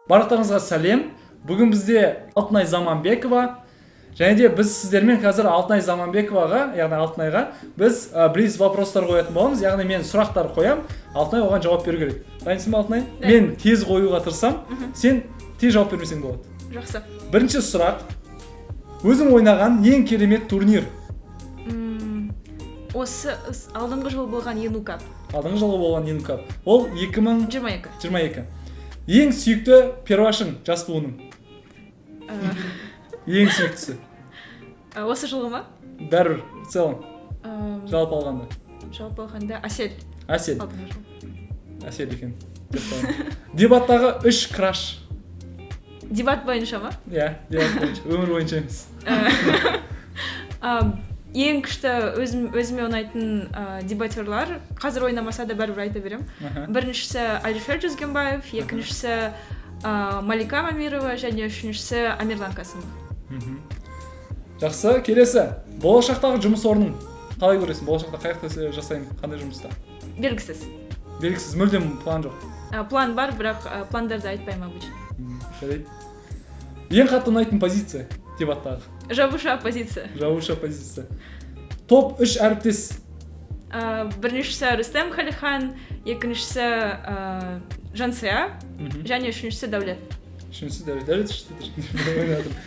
Барлықтарыңызға сәлем! Бүгін бізде Алтынай Заманбекова, және де біз сіздермен қазір Алтынай Заманбековаға, яғни Алтынайға біз блиц вопростар қоятын боламыз, яғни мен сұрақтар қоямын, Алтынай оған жауап беру керек. Дайынсың ба, Алтынай? Дайын. Мен тез қоюға тырысамын, сен тез жауап бермесең болады. Жақсы. Бірінші сұрақ: өзің ойнаған ең керемет турнир? Осы алдыңғы жылы болған Ену Кап. Алдыңғы жылы болған Ену Кап, ол 2022. 22. Ең сүйікті первашың, жас буынның ең сүйіктісі? Осы жылғы ма? Бәрібір, в целом, жалпы алғанда. Жалпы алғанда, Әсел. Әсел. Алдыңғы жыл. Әсел екен деп қоямын. Дебаттағы үш краш? Дебат бойынша ма? Иә, дебат бойынша, өмір бойынша емес. Ең күшті, өзіме ұнайтын дебатерлар, қазір ойнамаса да, бәрібір айта беремін. Біріншісі Алишер Жүзгенбаев, екіншісі Малика Мамирова және үшіншісі Амирлан Касымов. Жақсы, келесі: болашақтағы жұмыс орның қалай көресің? Болашақта қай жақта жасаймын, қандай жұмыста? Белгісіз. Белгісіз, мүлдем план жоқ? План бар, бірақ пландарды айтпаймын обычно. Жарайды. Ең қатты ұнайтын позиция дебаттағы? Жабушы оппозиция. Жабушы позиция. Топ үш әріптес? Біріншісі Рүстем Халихан, екіншісі Жансая және үшіншісі Дәулет. Үшіншісі Дәулет. Дәулет үште тұр. Ойнап жатырмын.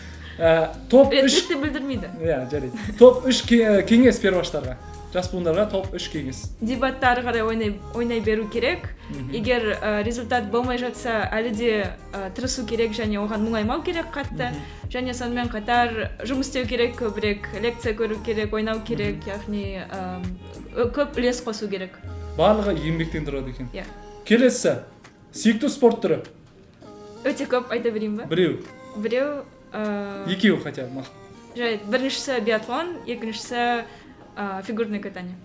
Топ үш Реттілікті білдірмейді. Иә, жарайды. Топ үш кеңес перваштарға, жас буындарға, топ үш кеңес. Дебатты ары қарай ойнай беру керек. Егер результат болмай жатса, әлі де тырысу керек және оған мұңаймау керек қатты. Және сонымен қатар жұмыс істеу керек көбірек, лекция көру керек, ойнау керек, яғни көп үлес қосу керек. Барлығы еңбектен тұрады екен. Иә. Келесі: сүйікті спорт түрі? Өте көп, айта берейін ба? Біреу. Біреу. Екеу хотя бы, мақұл. Жарайды, біріншісі биатлон, екіншісі фигурное катание.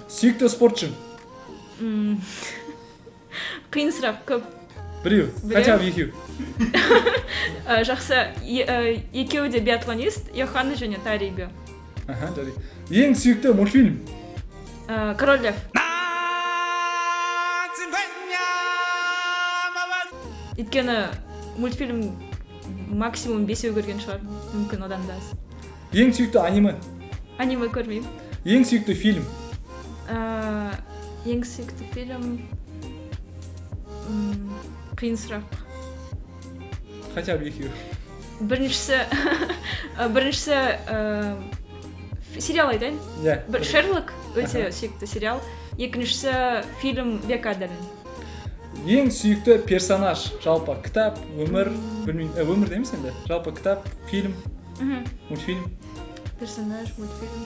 Сүйікті спортшы? Қиын сұрақ, көп. Біреу. Біреу. Хотя бы екеу. Жақсы, екеуі де биатлонист, Йоханна және Тарьей Бё. Аха, жарайды. Ең сүйікті мультфильм? Король лев, өйткені мультфильм максимум бесеу көрген шығар, мүмкін одан да аз. Ең сүйікті аниме? Аниме көрмеймін. Ең сүйікті фильм? Ең сүйікті фильм, қиын сұрақ. Хотя бы екеу. Біріншісі сериал айтайын. Иә. Бір Шерлок, өте сүйікті сериал. Екіншісі фильм Век Адалин. Ең сүйікті персонаж, жалпы кітап, өмір, білмеймін, өмір емес енді, жалпы кітап, фильм, мультфильм. Персонаж, мультфильм.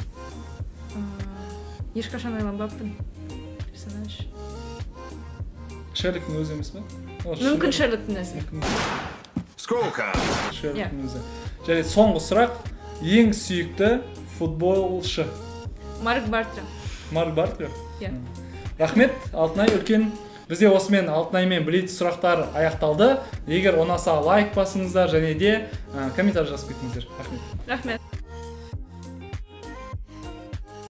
Ешқашан ойланбаппын, персонаж. Шерлоктың өзі емес па? Ол Мүмкін, Шерлок. Шерлоктың өзі. Мүмкін. Скука. Шерлоктың өзі. Жарайды, соңғы сұрақ: ең сүйікті футболшы? Марк Бартра. Марк Бартра. Иә. Рахмет, Алтынай, үлкен. Бізде осымен Алтынаймен блиц сұрақтар аяқталды. Егер ұнаса, лайк басыңыздар және де комментарий жазып кетіңіздер. Рахмет. Рахмет.